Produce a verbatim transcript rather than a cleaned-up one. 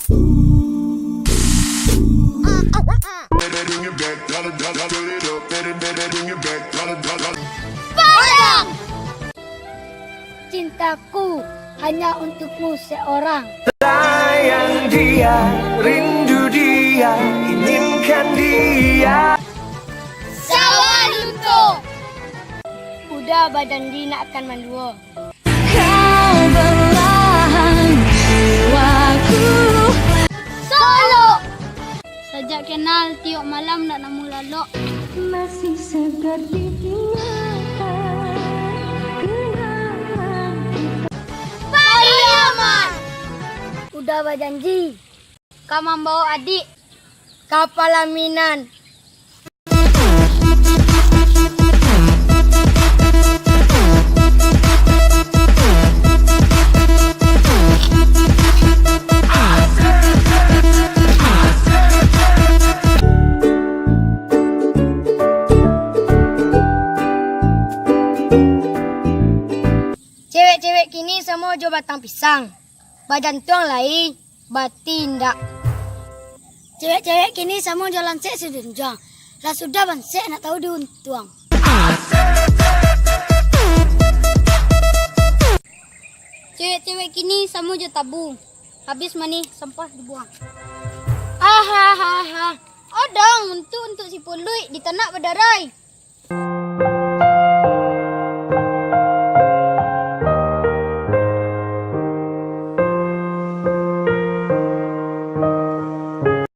Padang! Cintaku hanya untukmu seorang. Sayang dia, rindu dia, inginkan dia. Sawah Lunto. Uda bajanji nak akan manduo. Kau belahan jiwaku. Solo. Sajak kenal, tiok malam ndak namuah lalok. Masih segar di ingatan kenangan kita. Pariaman. Uda bajanji ka mambaok adiak ka palaminan. Cewek-cewek kini samo jo batang pisang, bajantuang lai, batindak. Cewek-cewek kini samo jo lansek sidunjuang, lah sudah bansek nak tahu diuntuang. Cewek-cewek kini samo jo tabung, habis manih sampah dibuang. Ahahaha, odang untuk, untuk si puluik ditanak badarai.